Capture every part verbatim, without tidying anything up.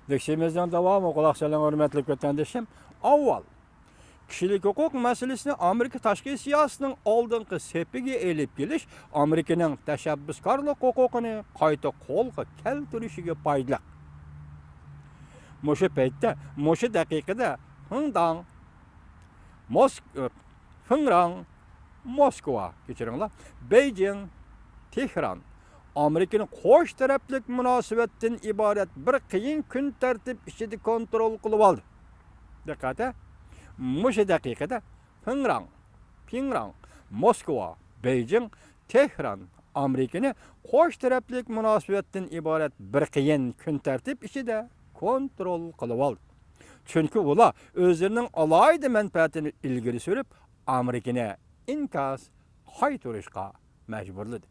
دەرسىمىزنىڭ داۋامى، قۇلاق سېلىڭ، ھۆرمەتلىك ۋەتەندىشىم. ئاۋۋال، كىشىلىك ھوقۇق مەسىلىسىنى ئامېرىكا تاشقى سىياسىتىنىڭ ئالدىنقى سېپىگە ئېلىپ كېلىش ئامېرىكىنىڭ تەشەببۇسكارلىق ھوقۇقىنى قايتا قولغا كەلتۈرۈشىگە پايدىلىق. مۇشۇ پەيتتە، مۇشۇ دەقىقىدە پىڭداڭ، موسك-، ئى، پىڭراڭ، موسكۋا، كەچۈرۈڭلار، بېيجىڭ، تېھران ئامېرىكىنى قوش تەرەپلىك مۇناسىۋەتتىن ئىبارەت بىر قىيىن كۈن تەرتىپ ئىچىدە كونترول قىلىۋالدى. دىققەت! مۇشۇ دەقىقىدە پىڭراڭ، پىڭراڭ، موسكۋا، بېيجىڭ، تېھران ئامېرىكىنى قوش تەرەپلىك مۇناسىۋەتتىن ئىبارەت بىر قىيىن كۈن تەرتىپ ئىچىدە كونترول قىلىۋالدى. چۈنكى ئۇلار ئۆزلىرىنىڭ ئالاھىدە مەنپەئەتىنى ئىلگىرى سۈرۈپ، ئامېرىكىنى ئىنكاس قايتۇرۇشقا مەجبۇرلىدى.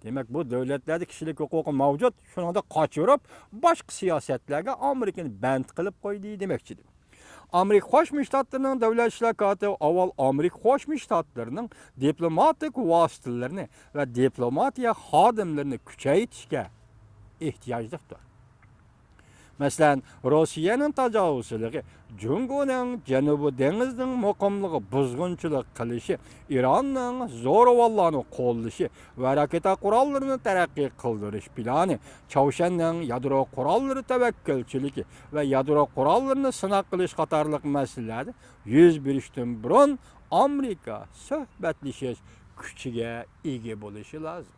دېمەك، بۇ دۆلەتلەردە كىشىلىك ھوقۇقى مەۋجۇت، شۇنىڭدا قاچۇرۇپ، باشقا سىياسەتلەرگە ئامېرىكىنى بەند قىلىپ قويدى دېمەكچىدىم. ئامېرىكا قوشما شتاتلىرىنىڭ دۆلەت ئىشلار كاتىپى ئاۋۋال ئامېرىكا قوشما شتاتلىرىنىڭ دىپلوماتىك ۋاسىتىلىرىنى ۋە دىپلوماتىيە خادىملىرىنى كۈچەيتىشكە ئېھتىياجلىقتۇر. مەسىلەن، روسىيەنىڭ تاجاۋۇزچىلىقى، جۇڭگونىڭ جەنۇبىي دېڭىزنىڭ مۇقىملىقىغا بۇزغۇنچىلىق قىلىشى، ئىراننىڭ زورىۋانلارنى قوللىشى ۋە راكېتا قوراللىرىنى تەرەققىي قىلدۇرۇش پىلانى، چاۋشيەننىڭ يادرو قوراللىرى تەۋەككۈلچىلىكى ۋە يادرو قوراللىرىنى سىناق قىلىش قاتارلىق مەسىلىلەردە يۈز بېرىشتىن بۇرۇن ئامېرىكا سۆھبەتلىشىش كۈچىگە ئىگە بولۇشى لازىم.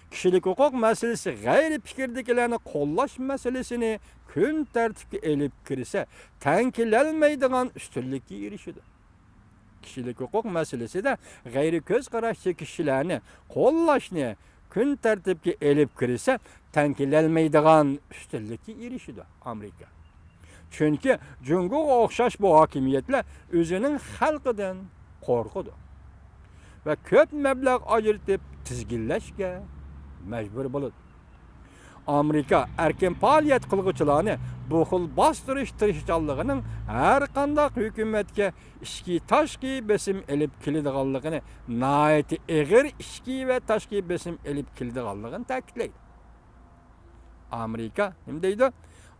كىشىلىك ھوقۇق مەسىلىسى غەيرىي پىكىردىكىلەرنى قوللاش مەسىلىسىنى كۈن تەرتىپكە ئېلىپ كىرسە، تەڭ كېلەلمەيدىغان ئۈستۈنلۈككە ئېرىشىدۇ. كىشىلىك ھوقۇق مەسىلىسىدە غەيرىي كۆز قاراشتىكى كىشىلەرنى قوللاشنى كۈن تەرتىپكە ئېلىپ كىرسە، تەڭ كېلەلمەيدىغان ئۈستۈنلۈككە ئېرىشىدۇ ئامېرىكا. چۈنكى جۇڭگوغا ئوخشاش بۇ ھاكىمىيەتلەر ئۆزىنىڭ خەلقىدىن قورقىدۇ ۋە كۆپ مەبلەغ ئاجرىتىپ تىزگىنلەشكە مەجبۇر بولىدۇ. ئامېرىكا ئەركىن پائالىيەت قىلغۇچىلارنى بۇ خىل باستۇرۇش تىرىشچانلىقىنىڭ ھەر قانداق ھۆكۈمەتكە ئىچكى، تاشقى بېسىم ئېلىپ كېلىدىغانلىقىنى، ناھايىتى ئېغىر ئىچكى ۋە تاشقى بېسىم ئېلىپ كېلىدىغانلىقىنى تەكىتلەيدۇ. ئامېرىكا نېمە دەيدۇ؟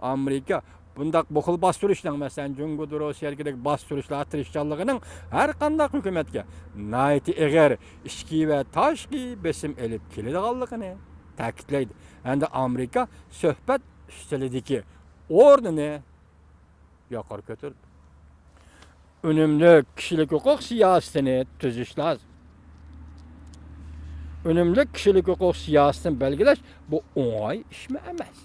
ئامېرىكا بۇنداق بۇ خىل باستۇرۇشنىڭ، مەسىلەن، جۇڭگودىن روسىيەدىكىدەك باستۇرۇشلار، تىرىشچانلىقىنىڭ ھەر قانداق ھۆكۈمەتكە ناھايىتى ئېغىر ئىچكى ۋە تاشقى بېسىم ئېلىپ كېلىدىغانلىقىنى تەكىتلەيدۇ. ھەمدە ئامېرىكا سۆھبەت ئۈستىلىدىكى ئورنىنى يۇقىرى كۆتۈردى. ئۈنۈملۈك كىشىلىك ھوقۇق سىياسىتىنى تۈزۈش لازىم. ئۈنۈملۈك كىشىلىك ھوقۇق سىياسىتىنى بەلگىلەش، بۇ ئوڭاي ئىشمۇ ئەمەس.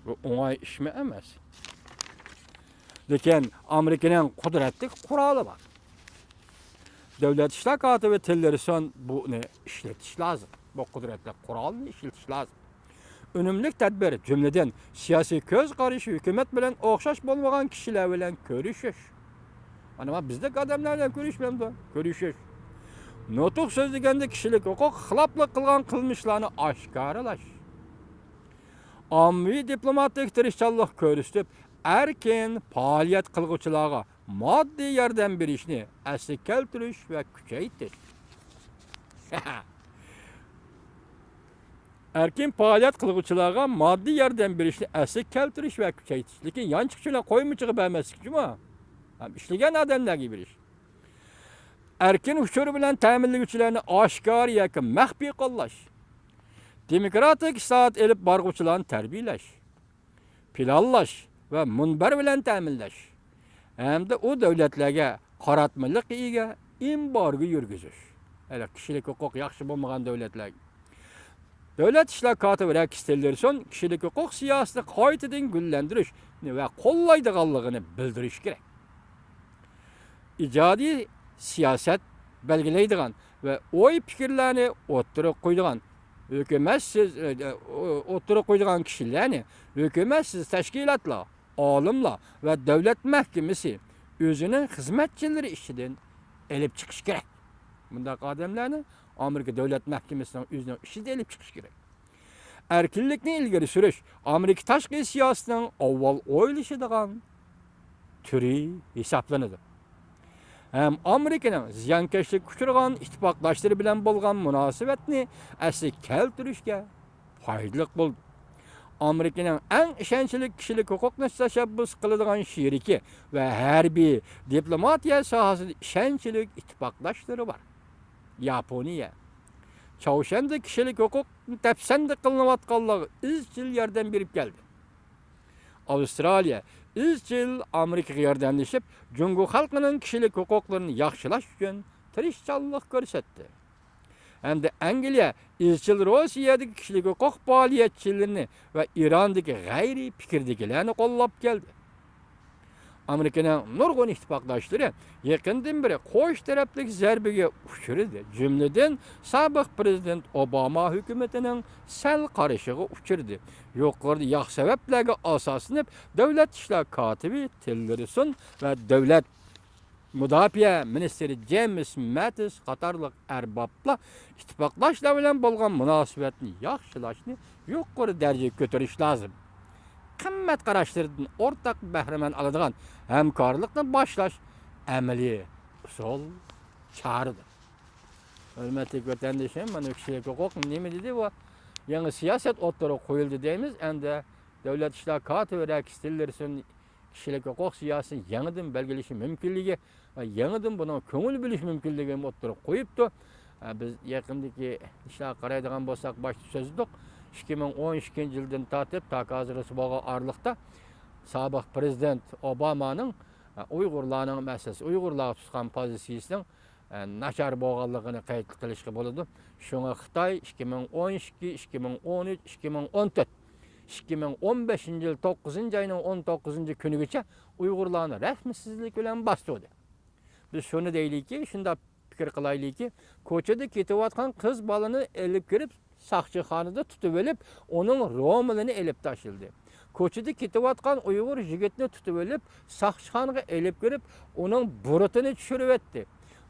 بۇ ئوڭاي ئىشمۇ ئەمەس. لېكىن ئامېرىكىنىڭ قۇدرەتلىك قورالى بار. دۆلەت ئىشلار كاتىپى تىللېرسون بۇنى ئىشلىتىش لازىم. بۇ قۇدرەتلىك قورالنى ئىشلىتىش لازىم. ئۈنۈملۈك تەدبىر، جۈملىدىن، سىياسىي كۆز قارىشى ھۆكۈمەت بىلەن ئوخشاش بولمىغان كىشىلەر بىلەن كۆرۈشۈش. مانا، مانا بىزدەك ئادەملەر بىلەن كۆرۈشمەمدۇ؟ كۆرۈشۈش. نۇتۇق سۆزلىگەندە، كىشىلىك ھوقۇق خىلاپلىق قىلغان قىلمىشلارنى ئاشكارىلاش. ئاممىۋى دىپلوماتىك تىرىشچانلىق كۆرسىتىپ، ئەركىن پائالىيەت قىلغۇچىلارغا ماددىي ياردەم بېرىشنى ئەسلىگە كەلتۈرۈش ۋە كۈچەيتىش. ئەركىن پائالىيەت قىلغۇچىلارغا ماددىي ياردەم بېرىشنى ئەسلىگە كەلتۈرۈش ۋە كۈچەيتىش. لېكىن يانچۇقچىلار قويمىچىغا بەرمەسلىك جۇمۇ. ھەم ئىشلىگەن ئادەملەرگە بېرىش. ئەركىن ئۇچۇر بىلەن تەمىنلىگۈچىلەرنى ئاشكارا ياكى مەخپىي قوللاش. دېموكراتىك ئىسلاھات ئېلىپ بارغۇچىلارنى تەربىيەلەش، پىلانلاش ۋە مۇنبەر بىلەن تەمىنلەش ھەمدە ئۇ دۆلەتلەرگە قاراتمىلىققا ئىگە ئېمبارگو يۈرگۈزۈش. ھېلى كىشىلىك ھوقۇق ياخشى بولمىغان دۆلەتلەرگە. دۆلەت ئىشلار كاتىپى رېكس تىللېرسون كىشىلىك ھوقۇق سىياسىتىنى قايتىدىن گۈللەندۈرۈشنى ۋە قوللايدىغانلىقىنى بىلدۈرۈشى كېرەك. ئىجادىي سىياسەت بەلگىلەيدىغان ۋە ئوي-پىكىرلەرنى ئوتتۇرىغا قويىدىغان ھۆكۈمەتسىز، ئە، ئە، ئوتتۇرىغا قويىدىغان كىشىلەرنى ھۆكۈمەتسىز تەشكىلاتلار، ئالىملار ۋە دۆلەت مەھكىمىسى ئۆزىنىڭ خىزمەتچىلىرى ئىچىدىن ئېلىپ چىقىشى كېرەك. بۇنداق ئادەملەرنى ئامېرىكا دۆلەت مەھكىمىسىنىڭ ئۆزىنىڭ ئىچىدە ئېلىپ چىقىشى كېرەك. ئەركىنلىكنى ئىلگىرى سۈرۈش ئامېرىكا تاشقى سىياسىتىنىڭ ئاۋۋال ئويلىشىدىغان تۈرى ھېسابلىنىدۇ. ھەم ئامېرىكىنىڭ زىيانكەشلىككە ئۇچرىغان ئىتتىپاقداشلىرى بىلەن بولغان مۇناسىۋەتنى ئەسلىگە كەلتۈرۈشكە پايدىلىق بولىدۇ. ئامېرىكىنىڭ ئەڭ ئىشەنچلىك كىشىلىك ھوقۇقنى تەشەببۇس قىلىدىغان شېرىكى ۋە ھەربىي دىپلوماتىيە ساھەسىدە ئىشەنچلىك ئىتتىپاقداشلىرى بار. ياپونىيە. چاۋشيەندە كىشىلىك ھوقۇق دەپسەندە قىلىنىۋاتقانلارغا ئىزچىل ياردەم بېرىپ كەلدى. ئاۋسترالىيە ئىزچىل ئامېرىكىغا ياردەملىشىپ، جۇڭگو خەلقىنىڭ كىشىلىك ھوقۇقلىرىنى ياخشىلاش ئۈچۈن تىرىشچانلىق كۆرسەتتى. ھەمدە ئەنگلىيە ئىزچىل روسىيەدىكى كىشىلىك ھوقۇق پائالىيەتچىلىرىنى ۋە ئىراندىكى غەيرىي پىكىردىكىلەرنى قوللاپ كەلدى. ئامېرىكىنىڭ نۇرغۇن ئىتتىپاقداشلىرى يېقىندىن بېرى قوش تەرەپلىك زەربىگە ئۇچرىدى. جۈملىدىن، سابىق پىرېزىدېنت ئوباما ھۆكۈمىتىنىڭ سەل قارىشىغا ئۇچرىدى. يۇقىرىدا ياق سەۋەبلەرگە ئاساسلىنىپ، دۆلەت ئىشلار كاتىپى تىللېرسون ۋە دۆلەت مۇداپىئە مىنىستىرى جېيمىس ماتىس قاتارلىق ئەربابلار ئىتتىپاقداشلار بىلەن بولغان مۇناسىۋەتنى ياخشىلاشنى يۇقىرى دەرىجىگە كۆتۈرۈش لازىم. قىممەت قاراشلىرىدىن ئورتاق بەھرىمەن ئالىدىغان ھەمكارلىقنى باشلاش ئەمەلىي ئۇسۇل، چارىدۇر. ھۆرمەتلىك ۋەتەندىشىم، مانا كىشىلىك ھوقۇق نېمە دېدى؟ بۇ يېڭى سىياسەت ئوتتۇرىغا قويۇلدى دەيمىز. ئەمدى دۆلەت ئىشلار كاتىپى رەكس تىللېرسون كىشىلىك ھوقۇق سىياسىتىنى يېڭىدىن بەلگىلىشى مۇمكىنلىكى ۋە يېڭىدىن بۇنىڭغا كۆڭۈل بۆلۈش مۇمكىنلىكىنى ئوتتۇرىغا قويۇپتۇ. ئە، بىز يېقىندىكى ئىشلارغا قارايدىغان بولساق، باشتا سۆزلىدۇق. ئىككى مىڭ ئون ئىككىنچى يىلدىن تارتىپ تاكا ھازىرغىچە بولغان ئارىلىقتا سابىق پىرېزىدېنت ئوبامانىڭ، ئە، ئۇيغۇرلارنىڭ مەسىلىسى، ئۇيغۇرلارغا تۇتقان پوزىتسىيىسىنىڭ، ئە، ناچار بولغانلىقىنى قەيت قىلىشقا بولىدۇ. شۇڭا خىتاي ئىككى مىڭ ئون ئىككى، ئىككى مىڭ ئون ئۈچ، ئىككى مىڭ ئون تۆت، ئىككى مىڭ ئون بەشىنچى يىل توققۇزىنچى ئاينىڭ ئون توققۇزىنچى كۈنىگىچە ئۇيغۇرلارنى رەھمىسىزلىك بىلەن باستۇردى. بىز شۇنى دەيلىكى، شۇنداق پىكىر قىلايلىكى، كوچىدا كېتىۋاتقان قىز بالىنى ئېلىپ كىرىپ، ساقچىخانىدا تۇتۇۋېلىپ، ئۇنىڭ رومىلىنى ئېلىپ تاشلىدى. كوچىدا كېتىۋاتقان ئۇيغۇر يىگىتىنى تۇتۇۋېلىپ، ساقچىخانىغا ئېلىپ كىرىپ، ئۇنىڭ بۇرۇتىنى چۈشۈرۈۋەتتى.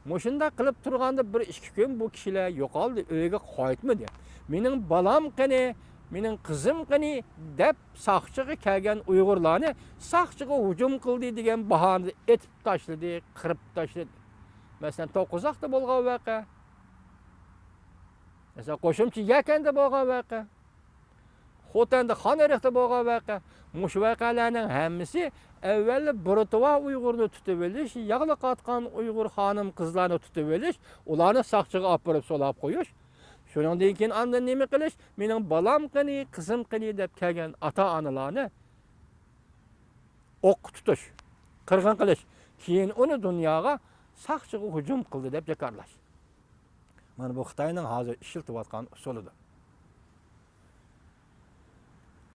مۇشۇنداق قىلىپ تۇرغاندا بىر ئىككى كۈن بۇ كىشىلەر يوقالدى، ئۆيگە قايتمىدى. «مېنىڭ بالام قېنى، مېنىڭ قىزىم قېنى؟» دەپ ساقچىغا كەلگەن ئۇيغۇرلارنى ساقچىغا ھۇجۇم قىلدى دېگەن باھانىدا ئېتىپ تاشلىدى، قىرىپ تاشلىدى. مەسىلەن، توققۇزاقتا بولغان ۋەقە. مەسىلەن، قوشۇمچە يەكەندە بولغان ۋەقە. خوتەندە، خانئېرىقتا بولغان ۋەقە. مۇشۇ ۋەقەلەرنىڭ ھەممىسى ئەۋۋەللا بۇرۇتى بار ئۇيغۇرنى تۇتۇۋېلىش، ياغلىق ئاتقان ئۇيغۇر خانىم-قىزلارنى تۇتۇۋېلىش، ئۇلارنى ساقچىغا ئاپىرىپ سولاپ قويۇش. شۇنىڭدىن كېيىن ئاندىن نېمە قىلىش؟ «مېنىڭ بالام قېنى، قىزىم قېنى؟» دەپ كەلگەن ئاتا-ئانىلارنى ئوققا تۇتۇش، قىرغىن قىلىش. كېيىن ئۇنى دۇنياغا ساقچىغا ھۇجۇم قىلدى دەپ جاكارلاش. مانا بۇ خىتاينىڭ ھازىر ئىشلىتىۋاتقان ئۇسۇلىدۇر.